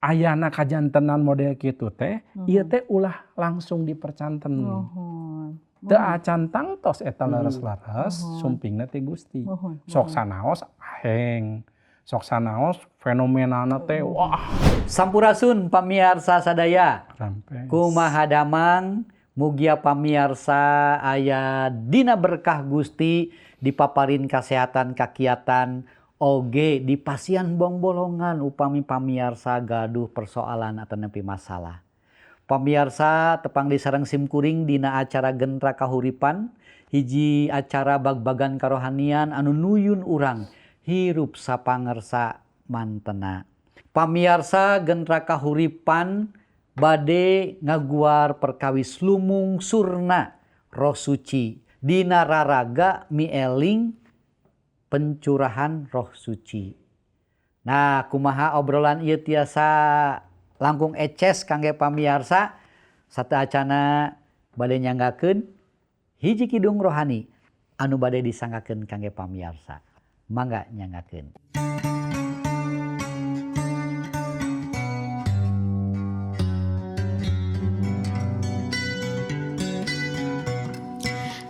Ayana kajantenan model kitu teh, ieu teh ulah langsung dipercanten. Teu acan tangtos eta leres-leres sumpingna ti Gusti. Sok sanaos aheng, sok sanaos fenomenana teh wah. Sampurasun pamiarsa sadaya. Rampes. Kumaha damang, mugia pamiarsa aya dina berkah Gusti, dipaparin kasehatan kakiatan oge di pasian bongbolongan upami pamiarsa gaduh persoalan atau nepi masalah. Pamiarsa tepang di sareng simkuring dina acara Gentra Kahuripan, hiji acara bag-bagan karohanian anu nuyun urang hirup sapangersa mantena. Pamiarsa Gentra Kahuripan bade ngaguar perkawis lumung surna Roh Suci dina raraga mieling pencurahan Roh Suci. Nah, kumaha obrolan ieu tiasa langkung eces kangge pamiarsa sateuacana bade nyanggakeun hiji kidung rohani anu bade disanggakeun kangge pamiarsa. Mangga nyanggakeun.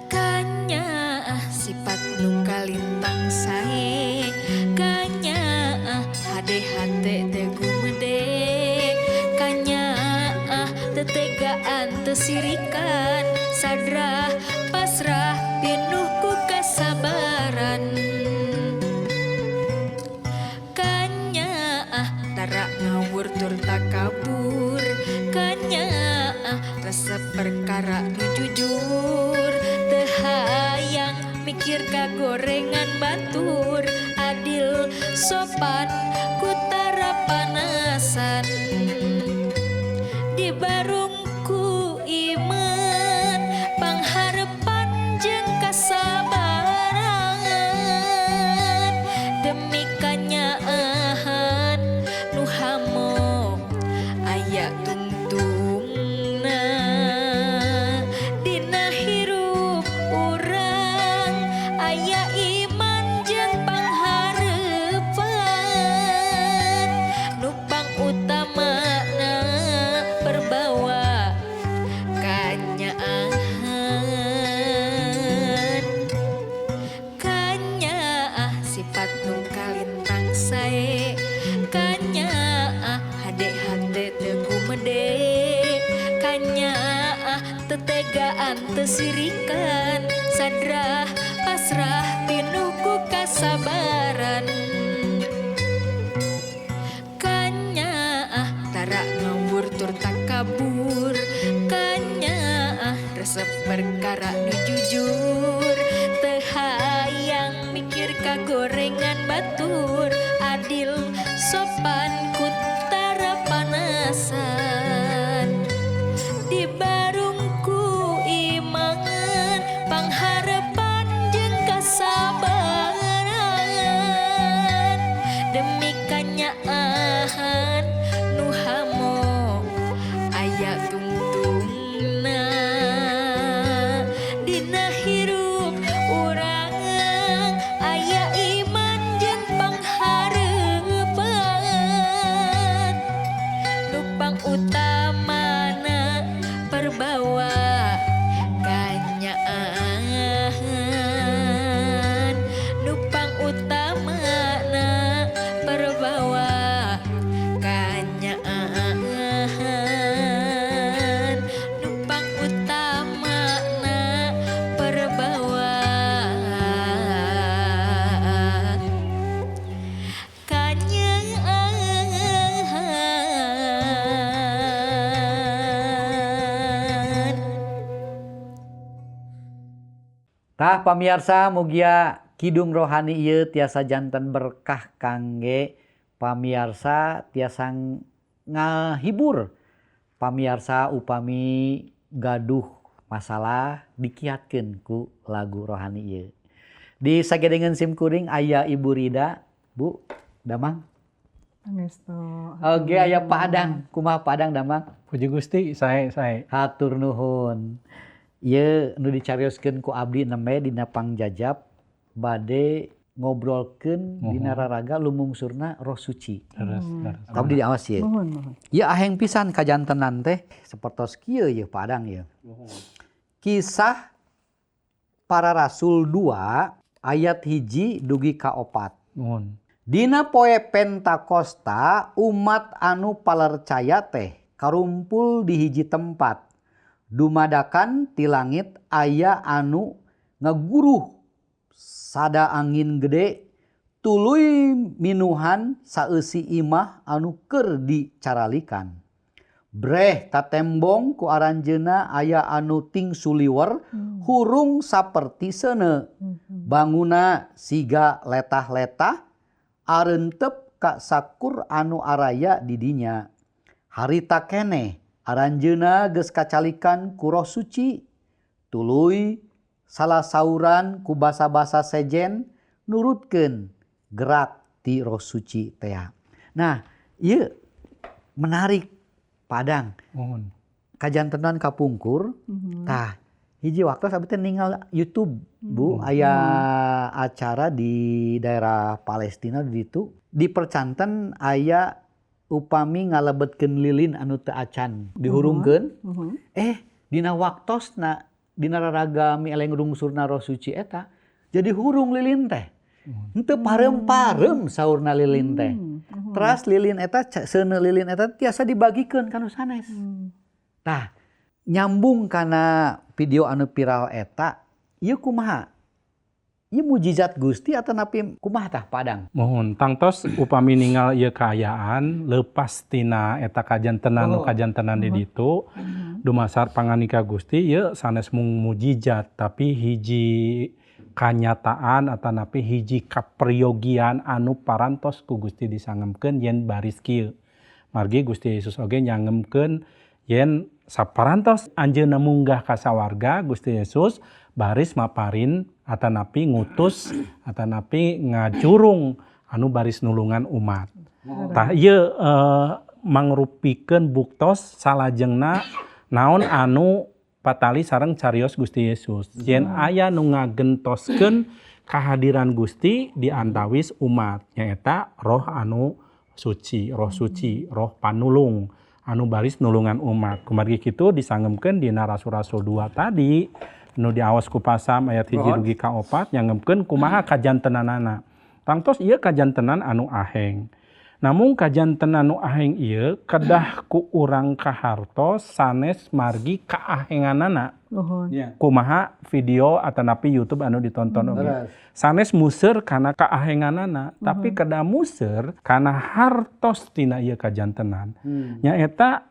Kanyaah sifat nu kalintang sae, kanyaah hade hate teu gumede, kanyaah tetegaan teu sirikan, sadrah pasrah pinuh ku kasabaran. Kanyaah tara ngawur tur takabur, kanyaah resep perkara nu jujur, teu hayang mikir kagorengan batur, adil sopan ku tara panasan. Dibarungku iman pangharepan jeung kasabaran, demi kanyaahan nu hamo aya tungtungna. Dina hirup urang aya iman jeung pangharepan, nu pangutamana perbawa kanyaahan. Kanyaah sifat nu kalintang sae, kanyaah hade hate teu gumede, kanyaah tetegaan teu sirikan, sadrah pasrah pinuh ku kasabaran. Kanyaah tara ngawur tur takabur, kanyaah resep perkara nu jujur, teu hayang mikir kagorengan batur, adil sopan ku tara panasan. Dibarungku iman pangharepan jeung kasabaran, demi kanyaahan nu hamo aya tungtungna. Dina hirup urang aya iman jeung pangharepan, nu pangutamana perbawa kanyaahan, nu pangutamana perbawa kanyaahan, nu pangutamana perbawa kanyaahan. Tah pamiarsa mugia kidung rohani ieu tiasa janten berkah kangge pamiarsa, tiasa ngahibur pamiarsa upami gaduh masalah dikiatkeun ku lagu rohani ieu. Di sagedengeun simkuring aya Ibu Rida, Bu Damang. Pangestu. Oke, aya Pak Adang. Kumaha Pak Adang Damang? Puji Gusti, sae sae. Hatur nuhun. Ieu nu dicarioskeun ku abdi nembe dina pangjajab bade Ngobrolkeun dina raraga lumungsurna Roh Suci. Leres, leres. Abdi diawas ye. Muhun, muhun. Ieu aheng pisan kajantenan teh sapertos kieu ye, Pak Adang, ye. Kisah Para Rasul 2 ayat 1 dugi ka 4. Muhun. Dina poe Pentakosta, umat anu palercaya teh karumpul di hiji tempat. Dumadakan ti langit aya anu ngaguruh sada angin gede, tuluy minuhan saeusi imah anu keur dicaralikan. Breh katembong ku aranjeuna aya anu tingsuliwer, hurung saperti seuneu. Banguna siga letah-letah arentep ka sakur anu araya di dinya. Harita keneh aranjeuna geus kacalikan ku Roh Suci. Tuluy salah sauran ku basa-basa sejen nurutkeun gerak ti Roh Suci tea. Nah, ieu menarik, Padang. Muhun. Kajantenan kapungkur. Tah, hiji waktu abdi teh ningal YouTube, Bu, aya acara di daerah Palestina di ditu. Di percanten aya upami ngalebetkeun lilin anu teu acan dihurungkeun. Dina waktosna dina raraga mieleng rungsurna Roh Suci eta jadi hurung lilin teh. Henteu parem-parem saurna lilin teh. Teras lilin eta, seuneu lilin eta tiasa dibagikeun ka nu sanes. Tah, nyambung kana video anu viral eta, ieu kumaha? Ieu mujizat Gusti atau napi kumaha tah, Padang? Muhun, tangtos upami ningal ieu kaayaan lepas tina eta kajantenan nu kajantenan di ditu, dumasar panganika Gusti ieu sanes mung mujizat, tapi hiji kanyataan atanapi hiji kaperyogian anu parantos ku Gusti disangemkeun yen baris kieu. Margi Gusti Yesus oge nyangemkeun yen saparantos anjeunna munggah ka sawarga, Gusti Yesus baris maparin atanapi ngutus atanapi ngajurung anu baris nulungan umat. Tah, ieu mangrupikeun buktos salajengna naon anu patali sareng carios Gusti Yesus. Yen aya nu ngagentoskeun kehadiran Gusti di antawis umat, nyaeta Roh anu suci, Roh suci, Roh panulung anu baris nulungan umat. Kumargi kitu disangemkeun dina Rasul-rasul 2 tadi nu diawas ku pasam ayat 1 dugi ka 4, nyangemkeun kumaha kajantenanana. Tangtos ieu kajantenan anu aheng. Namun kajantenan nu aheng ieu kedah ku urang kahartos sanes margi kaahenganana. Kumaha video atanapi YouTube anu ditonton oge. Sanes museur kana kaahenganana, tapi kedah museur kana hartos tina ieu kajantenan. Nyaeta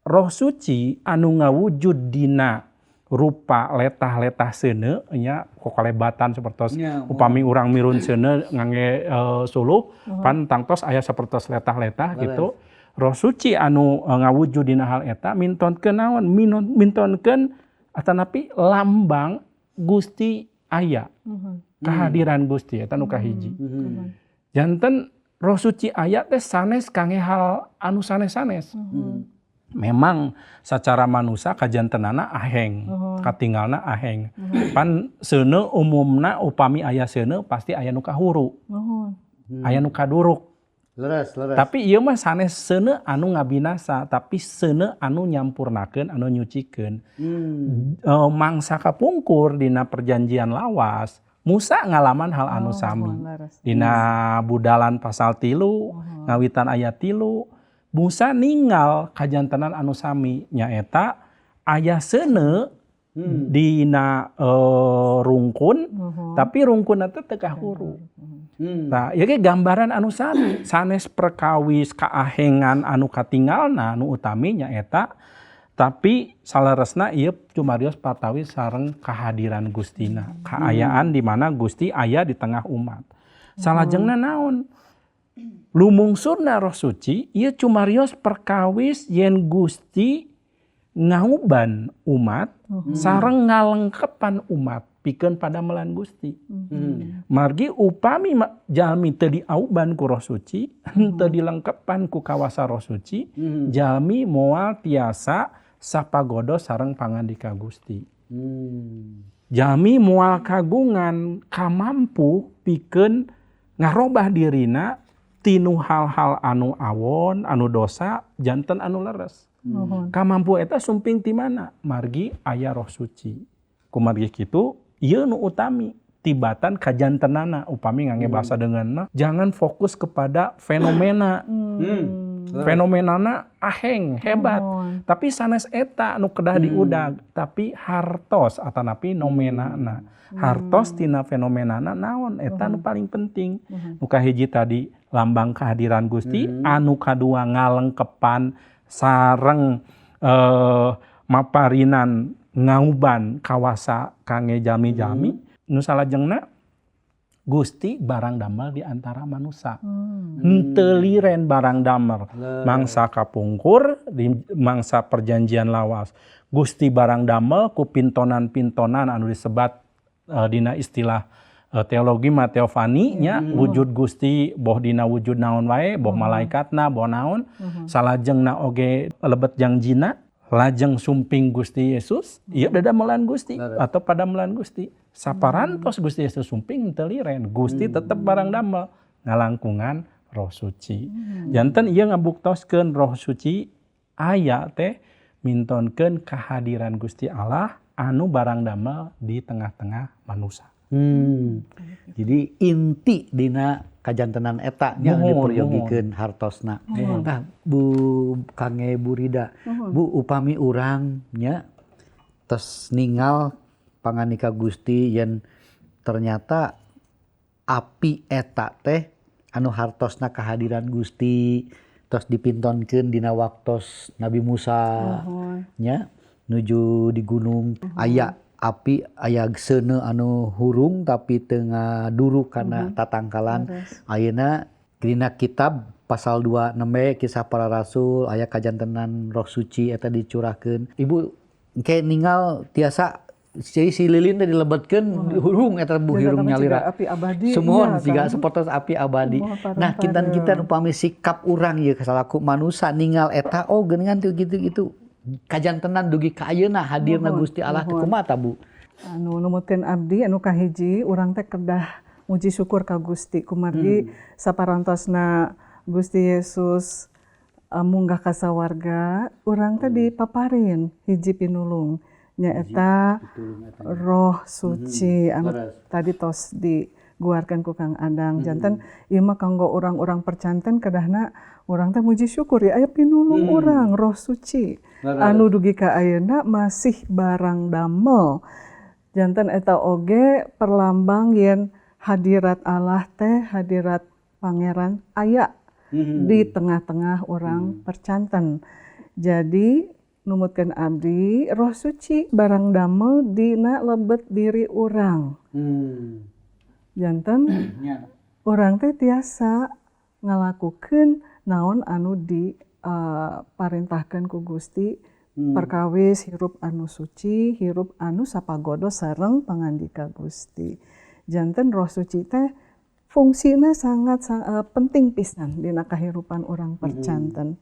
Roh Suci anu ngawujud dina rupa letah-letah seuneu nya, kokalebatan sapertos upami urang mirun seuneu ngangge suluh, pan tangtos aya sapertos letah-letah gitu. Roh Suci anu ngawujud dina hal eta mintonkeun naon? Mintonkeun atanapi lambang Gusti aya. Kehadiran Gusti eta nu kahiji. Janten Roh Suci aya teh sanes kangge hal anu sanes-sanes. Memang secara manusia kajantenana aheng, katinggalna aheng. Pan seuneu umumna upami aya seuneu pasti aya nu kahuru. Aya nu kaduruk. Leres, leres. Tapi ieu mah sanes seuneu anu ngabinasa, tapi seuneu anu nyampurnakeun, anu nyucikeun. Mangsa kapungkur dina Perjanjian Lawas, Musa ngalaman hal anu sami. Muhun, leres. Dina Budalan pasal 3, ngawitan ayat 3, Musa ningal kajantenan anu sami, nyaeta aya seuneu dina rungkun, tapi rungkun teh teu kahuru. Nah, ieu ge gambaran anu sami, sanes perkawis kaahengan anu katingalna anu utami nyaeta, tapi saleresna ieu cumarios patawis sareng kehadiran Gustina, kaayaan di mana Gusti aya di tengah umat. Salajengna naon? Lumungsurna Roh Suci ieu cumarios perkawis yen Gusti ngauban umat sareng ngalengkepan umat pikeun padamelan Gusti. Margi upami jalmi teu diauban ku Roh Suci, teu dilengkepan ku kawasa Roh Suci, jalmi moal tiasa sapagodo sareng pangandika Gusti. Jalmi moal kagungan kamampu pikeun ngarobah dirina tinu hal-hal anu awon, anu dosa, janten anu leres. Kamampu eta sumping ti mana? Margi aya Roh Suci. Kumargi kitu ieu nu utami tibatan kajantenana upami ngangge bahasa dengan mah jangan fokus kepada fenomena. Fenomenana aheng hebat, tapi sanes eta nu kedah diudag, tapi hartos atanapi nomenana. Hartos tina fenomenana naon eta nu paling penting. Nu kahiji tadi lambang kehadiran Gusti, anu kadua ngalengkepan sareng maparinan ngauban kawasa kangge jalmi-jalmi. Nu salajengna Gusti barang damel di antara manusia. Henteu liren barang damel. Mangsa kapungkur di mangsa perjanjian lawas. Gusti barang damel ku pintonan-pintonan anu disebat dina istilah teologi mah teofani nya, wujud Gusti boh dina wujud naon wae, boh malaikatna, boh naon. Salajengna oge lebet jangjina, lajeng sumping Gusti Yesus, ieu dadamelan Gusti atau padamelan Gusti. Saparantos Gusti Yesus sumping teu liren, Gusti tetep barang damel ngalangkungan Roh Suci. Janten ieu ngabuktoskeun Roh Suci aya teh mintonkeun kehadiran Gusti Allah anu barang damel di tengah-tengah manusia. Jadi inti dina kajantenan eta nya diperyogikeun hartosna. Tah Bu Kange Bu Rida, Bu upami urang nya tos ningal panganika Gusti yen ternyata api eta teh anu hartosna kehadiran Gusti tos dipintonkeun dina waktos Nabi Musa nya nuju di gunung aya api aya seuneu anu hurung tapi teu ngaduruk kana tatangkalan. Ayeuna dina kitab pasal 2 nembe kisah para rasul aya kajantenan Roh Suci eta dicurahkeun. Ibu engke ningal tiasa si lilin teh dilebetkeun hurung eta bu hirung nyalira. Api abadi. Sumuhun siga sapertos api abadi. Nah, kintan-kintan upami sikap urang ieu salaku manusa ningal eta oh geuningan teu kitu-kitu. Kajantenan dugi ka ayeuna hadirna Gusti Allah teh kumaha ta Bu? Anu numutkeun abdi anu kahiji urang teh kedah muji syukur ka Gusti kumargi saparantosna Gusti Yesus munggah ka sawarga urang teh dipaparin hiji pinulung nyaeta Roh Suci anu tadi tos diguarkeun ku Kang Adang. Janten ieu mah kanggo urang-urang percanten kedahna urang teh muji syukur ya aya pinulung urang Roh Suci anu dugi ka ayeuna masih barang damel. Janten eta oge perlambang yen hadirat Allah teh hadirat Pangeran aya di tengah-tengah urang percanten. Jadi numutkeun abdi Roh Suci barang damel dina lebet diri urang. Janten urang teh tiasa ngalakukeun naon anu di parintahkeun ku Gusti perkawis hirup anu suci, hirup anu sapagodo sareng pangandika Gusti. Janten Roh Suci teh fungsina sangat penting pisan dina kahirupan urang percanten.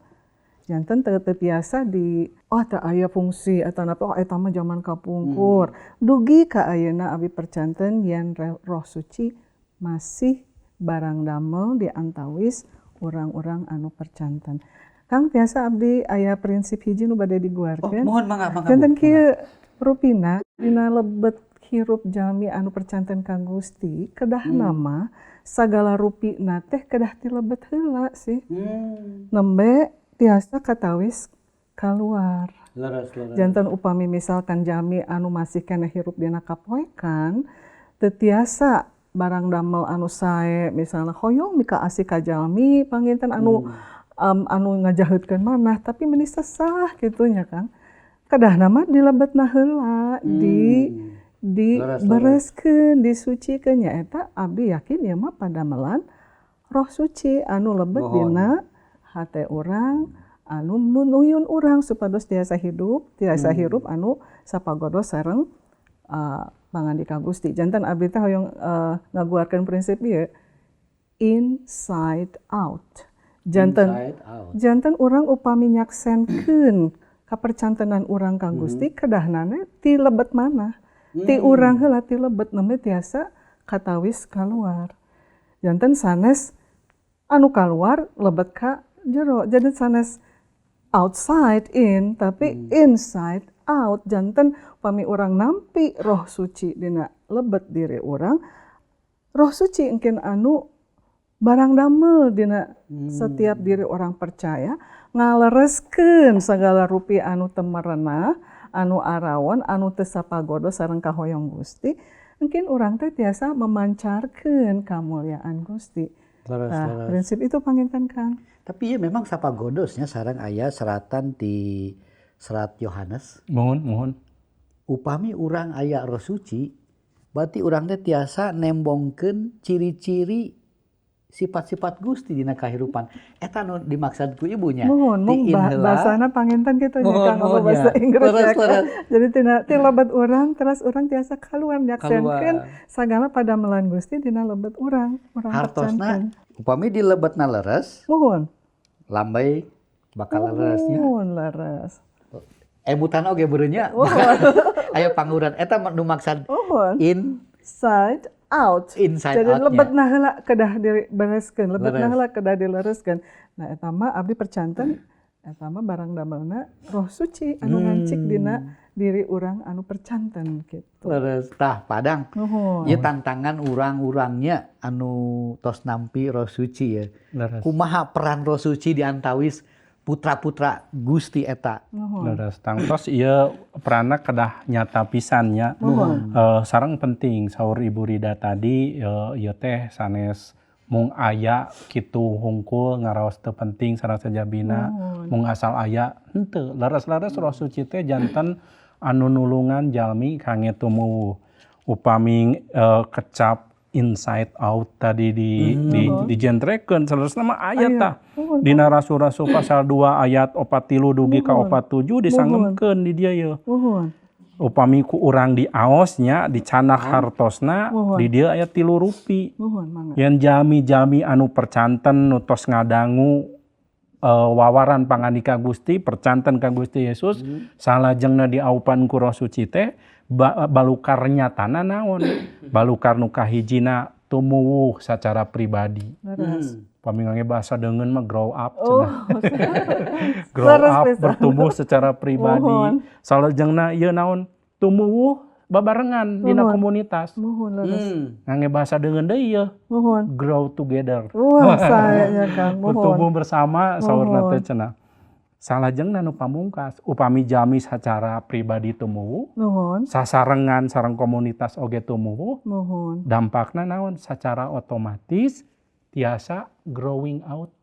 Janten teu tiasa di oh teu aya fungsi atau napa oh eta mah jaman kapungkur. Dugi ka ayeuna abi percanten yen Roh Suci masih barang damel di antawis urang-urang anu percanten. Kang tiasa abdi aya prinsip hiji nu bade diguarkeun. Oh, mohon mangga mangga. Janten kieu rupina dina lebet hirup jalmi anu percanten ka Gusti kedah nama sagala rupina teh kedah ti lebet heula sih. Nembe tiasa katawis kaluar. Leres, leres. Janten upami misalkan jalmi anu masih keneh hirup dina kapoekan teu tiasa barang damel anu sae misalna hoyong mika asih ka jalmi panginten anu anu ngajaheutkeun manah tapi meni sesah kitu nya Kang. Kedahna mah dilebetna heula di dibereskeun, disucikeun nyaeta abdi yakin ieu mah padamelan Roh Suci anu lebet dina hate urang anu nuyun urang supados tiasa hidup, tiasa hirup anu sapagodo sareng pangandika Gusti. Janten abdi teh hoyong ngaguarkeun prinsip ieu inside out. Janten janten urang upami nyaksenkeun kapercantenan urang ka Gusti kedahnana ti lebet mana? Ti urang heula, ti lebet, nembe tiasa katawis keluar. Janten sanes anu kaluar lebet ka jero. Jadi sanes outside in, tapi inside out. Janten pami urang nampi Roh Suci dina lebet diri urang, Roh Suci engkin anu barang damel dina setiap diri orang percaya, ngalereskeun segala rupi anu teu merenah, anu arawon, anu teu sapagodos sareng kahoyong Gusti. Mungkin urang teh tiasa memancarkeun kamuliaan Gusti. Leres, Nah, leres. prinsip itu panginten, Kang. Tapi ya memang sapagodosnya sareng aya seratan di Serat Yohanes. Muhun, muhun. Upami urang aya Roh Suci, berarti urang teh tiasa nembongkeun ciri-ciri sifat-sifat Gusti dina kahirupan. Eta nu dimaksud ku ibunya. Muhun, mung Di inheula. Bahasana panginten kitu nya, Muhun, Kang, apa muhun, bahasa ya. Inggris Leres, ya kan. leres. Jadi tina ti lebet urang, terus urang tiasa kaluar nyaksenkeun Kaluar. sagala padamelan Gusti dina lebet urang, urang Hartosna percanten. Upami di lebetna leres, Muhun. Lambai bakal leresnya. Muhun, leres. Emutan oge beureunnya. Aya panguran eta nu maksad Muhun. In Side out. Inside Jadi out-nya. Lebetna heula kedah dibereskeun, lebetna Leres. Heula kedah dilereskeun. Nah, eta mah abdi percanten eta mah barang damelna Roh Suci anu ngancik dina diri urang anu percanten gitu. Leres. Tah, Padang. Nuhun. Ieu tantangan urang-urangnya anu tos nampi Roh Suci ya. Leres. Kumaha peran Roh Suci di antawis putra-putra Gusti eta? Nuhun. Leres, tangtos ieu peranna kedah nyata pisan nya. Sareng penting saur Ibu Rida tadi, ieu teh sanes mung aya kitu hungkul, ngaraos teu penting sareng sajabina, mung asal aya henteu. Leres-leres Roh Suci teh janten anu nulungan jalmi kangge tumuwuh. Upami kecap inside out tadi di dijentrekeun, saleresna mah aya tah dina Rasul-rasul pasal 2 ayat 43 dugi ka 47, disangemkeun di dieu ye. Muhun. Upami ku urang diaos nya, dicanak hartosna, di dieu aya tilu rupi. Muhun, mangga. Yen jalmi-jalmi anu percanten nu tos ngadangu wawaran pangandika Gusti, percanten ka Gusti Yesus, salajengna diaupan ku Roh Suci teh balukar nyatana naon? Balukar nu kahijina tumuwuh secara pribadi. Leres. Pami ngangge bahasa deungeun mah grow up Oh, cenah. Grow leres up, pisan. Bertumbuh secara pribadi. Muhun. Salajengna ieu naon? Tumuwuh babarengan dina Muhun. komunitas. Muhun, leres. Ngangge bahasa deungeun deui ieu, Muhun. Grow together. Wah, saya Kang. Muhun. Bertumbuh bersama saurna Muhun. Teh cenah. Salajengna nu pamungkas, upami jalmi secara pribadi tumuwuh, Muhun. Sasarengan sareng komunitas oge tumuwuh, Muhun. Dampakna naon? Secara otomatis tiasa growing out.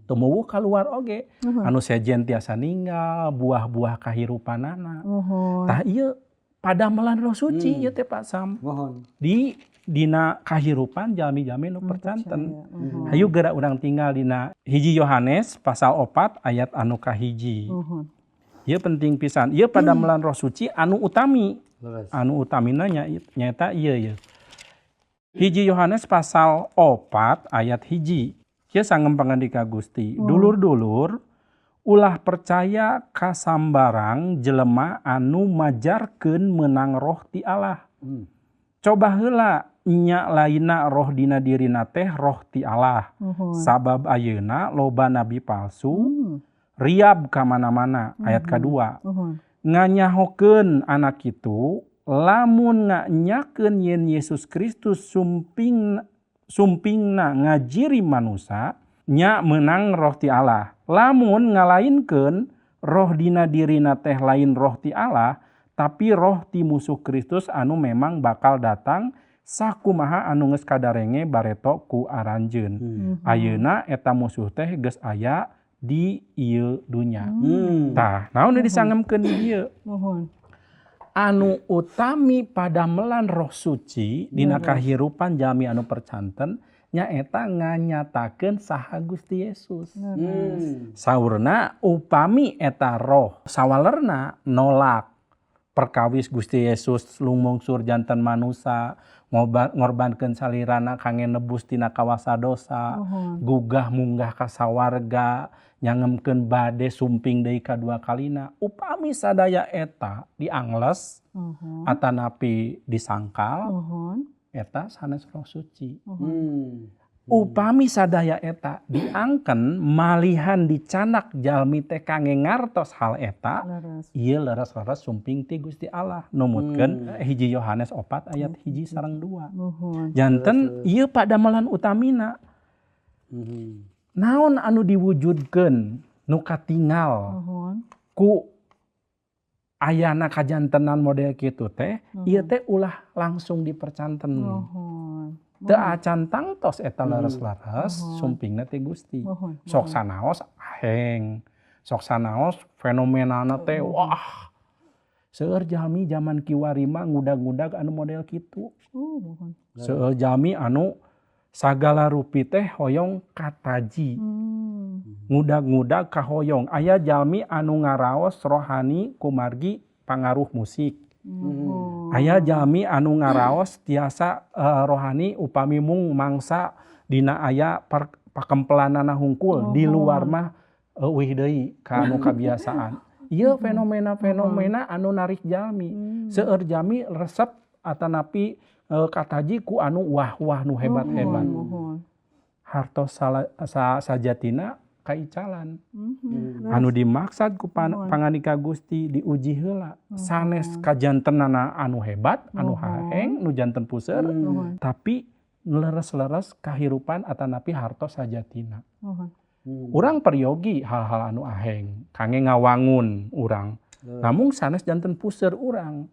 Tumuwuh keluar oge. Anu sejen tiasa ninggal buah-buah kahirupanana. Muhun. Tah, ieu padamelan Roh Suci ieu teh, Pak Sam. Muhun. Di dina kahirupan jalmi-jalmi nu percanten. Muhun. Hayu geura urang tingal dina 1 Yohanes pasal 4 ayat anu kahiji. Muhun. Ieu penting pisan. Ieu padamelan Roh Suci anu utami. Leres. Anu utamina nya nyaeta ieu ye. 1 Yohanes pasal 4 ayat 1. Ieu sangem pangandika Gusti. Dulur-dulur, ulah percaya ka sambarang jelema anu majarkeun meunang roh ti Allah. Coba heula nya lainna roh dina dirina teh roh ti Allah. Muhun. Sabab ayeuna loba nabi palsu riab ka mana-mana. Ayat kadua. Muhun. Nganyahokeun anak itu, lamun nganyakeun yen Yesus Kristus sumping sumpingna ngajiri manusa, nya menang roh ti Allah. Lamun ngalainkeun, roh dina dirina teh lain roh ti Allah, tapi roh ti musuh Kristus anu memang bakal datang sakumaha anu geus kadarenge bareto ku aranjeun. Ayeuna eta musuh teh geus aya di ieu dunya. Tah, naon nu disangemkeun di dieu? Muhun. Anu utami padamelan Roh Suci dina kahirupan jalmi anu percanten nyaeta nganyatakeun saha Gusti Yesus. Saurna upami eta roh sawalerna nolak perkawis Gusti Yesus lumungsur janten manusa, ngorbankeun salirana kangge nebus tina kawasa dosa, gugah munggah ka sawarga, Nyangemkeun bade sumping deui kadua kalina. Upami sadaya eta diangles atanapi disangkal, eta sanes Roh Suci. Upami sadaya eta diangken malihan dicanak jalmi teh kangge ngartos hal eta, ieu leres-leres sumping ti Gusti Allah, numutkeun 1 Yohanes 4 ayat 1 sareng 2. Janten ieu padamelan utamina. Naon anu diwujudkeun nu katingal ku ayana kajantenan model kitu teh, ieu teh ulah langsung dipercanten. Teu acan tangtos eta leres-leres sumpingna ti Gusti. Sok sanaos aheng, sok sanaos fenomenana teh wah. Seueur jalmi jaman kiwari mah ngudag-ngudag anu model kitu. Seueur jalmi anu sagala rupi teh hoyong kataji. Ngudag-ngudag kahoyong. Aya jalmi anu ngaraos rohani kumargi pangaruh musik. Aya jalmi anu ngaraos tiasa rohani upami mung mangsa dina aya pakempelanana hungkul, di luar mah euweuh deui ka anu kabiasaan. Ieu fenomena-fenomena anu narik jalmi. Seueur jalmi resep atanapi kataji ku anu wah-wah nu hebat-hebat. Hartos sajatina kaicalan. Anu dimaksad ku panganika Gusti diuji heula. Sanes kajantenana anu hebat, anu haheng, nu janten puseur, tapi leres-leres kahirupan atanapi hartos sajatina. Urang peryogi hal-hal anu aheng, kangge ngawangun urang. Namun sanes janten puseur urang.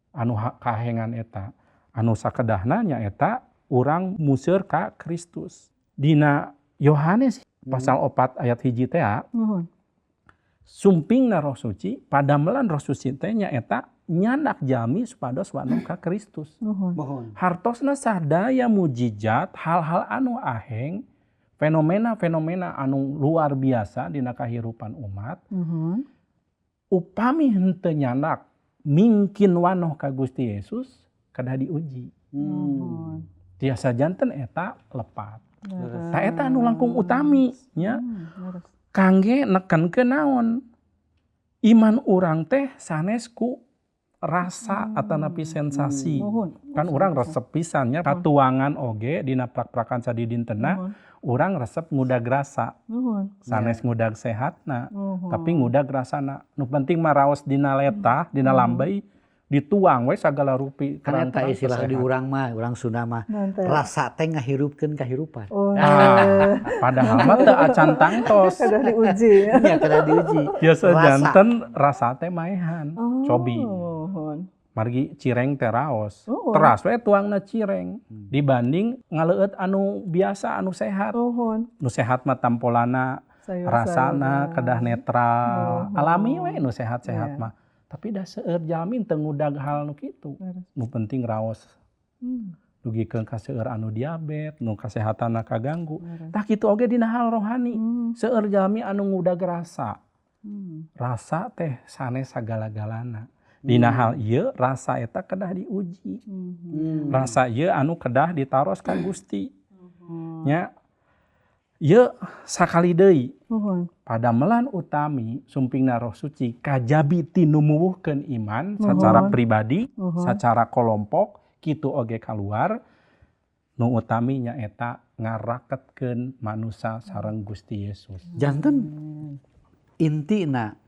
Anu kahengan eta, anu sakedahna nyaeta urang museur ka Kristus. Dina Yohanes pasal 4 ayat 1 teh, sumpingna Roh Suci, padamelan Roh Suci teh nyaeta nyandak jalmi supados wanu ka Kristus. Hartosna sadaya mujizat, hal-hal anu aheng, fenomena-fenomena anu luar biasa dina kahirupan umat, upami henteu nyandak mingkin wanoh ka Gusti Yesus kedah diuji. Tiasa janten eta lepat. Ta eta anu langkung utami nya. Kangge nekenkeun naon? Iman urang teh sanes ku rasa atanapi sensasi. Kan urang resep pisan nya katuangan oge dina prak-prakan sadidintena, urang resep ngudag rasa. Sanes ngudag sehatna, tapi ngudag rasana. Nu penting mah raos dina letah, dina lambey, dituang we sagala rupi. Kan eta istilah di urang mah, urang Sunda mah, rasa teh ngahirupkeun kahirupan. Padahal mah teu acan tangtos. Kedah diuji. Nya kedah diuji. Biasa janten rasa teh maehan. Cobi. Margi cireng teh raos. Teras we tuangna cireng dibanding ngaleueut anu biasa anu sehat. Nu sehat mah tampolana, rasana kedah netral, alami we nu sehat-sehat mah. Tapi dah seueur jalmi teu ngudag hal nu kitu. Nu penting raos. Dugikeun ka seueur anu diabet, nu kasehatanna kaganggu. Tah kitu oge dina hal rohani. Seueur jalmi anu ngudag rasa. Rasa teh sanes sagala-galana. Dina hal ieu rasa eta kedah diuji. Rasa ieu anu kedah ditaros ka Gusti. Nya ieu sakali deui. Padamelan utami sumpingna Roh Suci kajabi ti nu muwuhkeun iman secara pribadi, secara kelompok, kitu oge kaluar. Nu utami nyaeta ngaraketkeun manusa sareng Gusti Yesus. Janten intina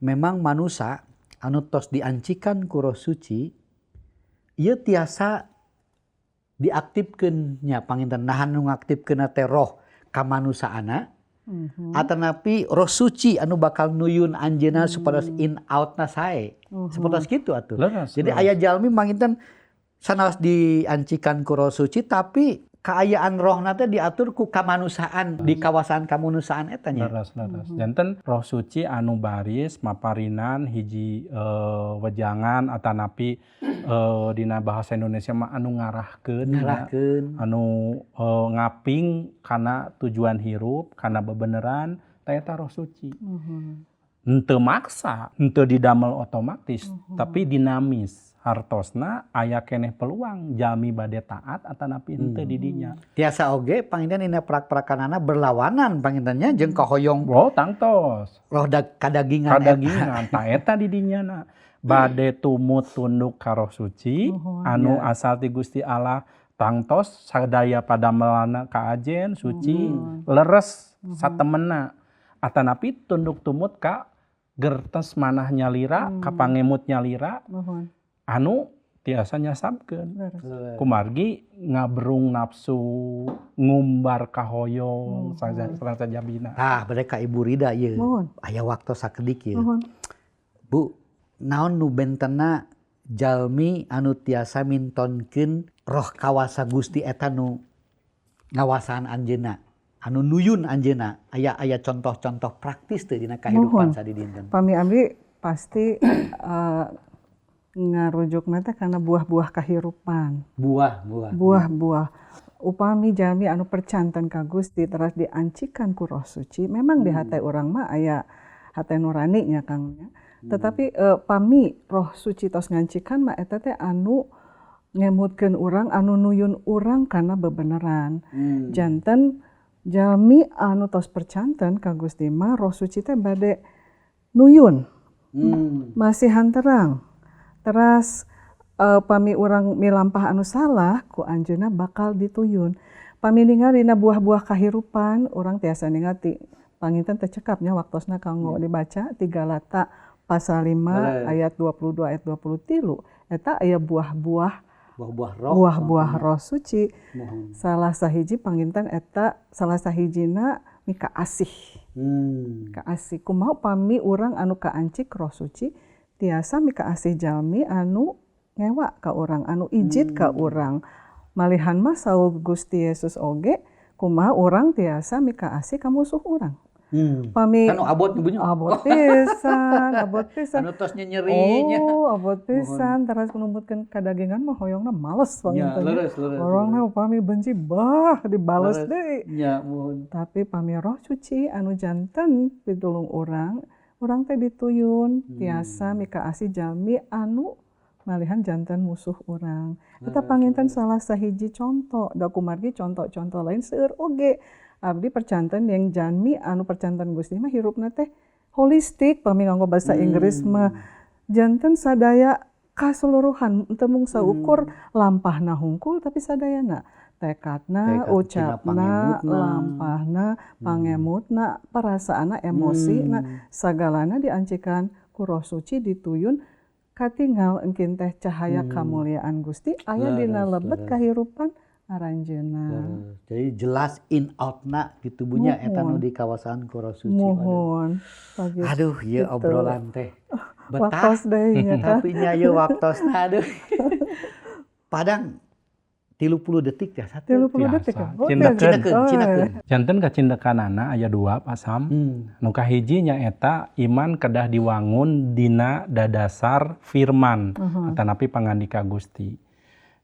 memang manusa anu tos diancikan ku Roh Suci ieu tiasa diaktifkeun nya panginten nahan nu ngaktifkeun teh roh kamanusaana atanapi Roh Suci anu bakal nuyun anjeunna supados in outna sae. Sapertos kitu atuh. Jadi aya jalmi manginten sanaos diancikan ku Roh Suci tapi kaayaan rohna teh diatur ku kamanusiaan di kawasan kamanusiaan eta nya. Leres. Janten Roh Suci anu baris maparinan hiji wejangan atanapi dina bahasa Indonesia mah anu ngarahkeun, anu ngaping kana tujuan hirup, kana bebeneran, tah eta Roh Suci. Henteu maksa, henteu didamel otomatis, tapi dinamis. Hartosna aya keneh peluang jalmi bade taat atanapi henteu di dinya. Tiasa oge panginten dina prak-prakanana berlawanan pangintennya jeung kahoyong. Oh, tangtos. Roh kadagingan. Kadagingan ta eta di dinya na. Bade tumut tunduk ka Roh Suci anu asal ti Gusti Allah tangtos sadaya padamelana kaajen suci leres satemenna atanapi tunduk tumut ka gertes manah nyalira ka pangemut nyalira anu tiasa nyasabkeun. Kumargi ngaberung nafsu ngumbar kahoyong sareng sajabina. Tah bade ka Ibu Rida ieu. Aya waktu sakedik ieu. Bu, naon nu bentena jalmi anu tiasa mintonkeun roh kawasa Gusti eta nu ngawasaan anjeunna, anu nuyun anjeunna, aya contoh-contoh praktis teu dina kahirupan sadidinten? Pami abdi pasti ngarujukna teh kana buah-buah kahirupan. Buah-buah. Buah-buah. Upami jalmi anu percanten ka Gusti teras diancikan ku Roh Suci, memang di hate urang mah aya hate nurani nya Kang nya. Tetapi pami Roh Suci tos ngancikan mah eta teh anu ngemutkeun urang, anu nuyun urang kana bebeneran. Janten jalmi anu tos percanten ka Gusti mah Roh Suci teh bade nuyun. Masihan terang. Teras pami urang milampah anu salah ku anjeunna bakal dituyun. Pami ningal dina buah-buah kahirupan urang tiasa ningal ti panginten teh cekapnya waktosna kanggo dibaca ti Galata pasal 5 ayat 22 ayat 23. Eta aya buah-buah roh, buah-buah Roh Suci. Salah sahiji panginten eta salah sahijina mika asih. Kaasih kumaha pami urang anu kaancik Roh Suci tiasa mika asih jalmi anu ngewa ka urang, anu ijid ka urang. Malihan mah saur Gusti Yesus oge kumaha urang tiasa mika asih ka musuh urang. Pami anu abot nyebutnya. Abot pisan, abot pisan. Anu tos nyeri nya. Oh, abot pisan teras numutkeun kadagingan mah hoyongna males panginten. Orangna upami benci bah dibales deui. Nya muhun. Tapi pami Roh Suci anu janten pitulung urang, urang teh dituyun tiasa mika asih jalmi anu malihan janten musuh urang. Eta panginten salah sahiji contoh, da kumargi contoh-contoh lain seueur oge. Abdi percanten yang jalmi anu percanten Gusti mah hirupna teh holistik pami nganggo bahasa Inggris mah janten sadaya kaseluruhan teu mung saukur lampahna hungkul tapi sadayana tekadna, ucapna, lampahna, pangemutna, perasaanna, emosina, sagalana diancikan ku Roh Suci dituyun katingal engkin teh cahaya kamuliaan Gusti aya dina lebet kahirupan aranjeunna. Jadi jelas in outna di tubuhnya eta nu di kawasan ku Roh Suci. Muhun. Aduh, ieu obrolan teh. Betah. Waktos deui nya. Tapi nya ieu waktosna aduh. Padang 30 detik ya satu. 30 detik ya. Oh, cindekeun. Janten kacindekanana aya dua Pak Sam. Nu kahiji nyaeta iman kedah diwangun dina dadasar firman atanapi pangandika Gusti.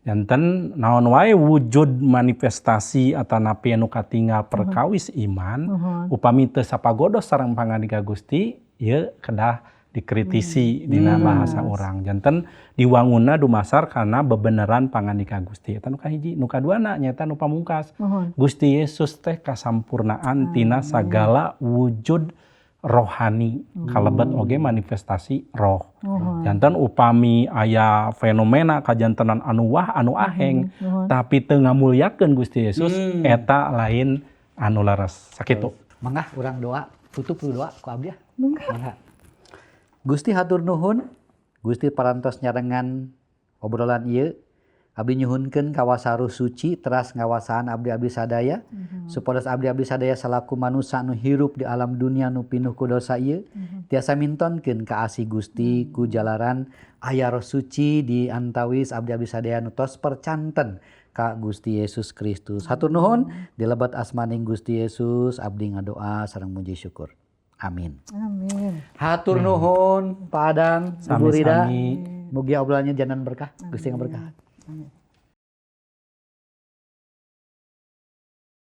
Janten naon wae wujud manifestasi atanapi anu katingal perkawis iman upami teu sapagodos sareng pangandika Gusti ieu kedah dikritisi dina bahasa urang. Janten diwangunna dumasar karena bebeneran pangandika Gusti. Eta nu kahiji, nu kaduana nyaeta nu pamungkas. Gusti Yesus teh kasampurnaan tina sagala wujud rohani kalebet oge manifestasi roh. Janten upami aya fenomena kajantenan anu wah anu aheng tapi teu ngamulyakeun Gusti Yesus eta lain anu leres. Sakitu. Mangga urang doa, tutup dulu doa ku abdi ya. Mangga. Gusti hatur nuhun, Gusti parantos nyarengan obrolan ieu. Abdi nyuhunkeun kawasa Ruh Suci teras ngawasaan abdi-abdi sadaya supados abdi-abdi sadaya salaku manusa nu hirup di alam dunia nu pinuh ku dosa ieu tiasa mintonkeun ka asih Gusti ku jalaran aya Roh Suci di antawis abdi-abdi sadaya nu tos percanten ka Gusti Yesus Kristus. Hatur nuhun di lebet asmaning Gusti Yesus abdi ngadoa sareng muji syukur. Amin. Amin. Hatur nuhun Pak Adang, Ibu Rida. Mugi obrolannya jangan berkah, Gusti ngaberkahan. Amin.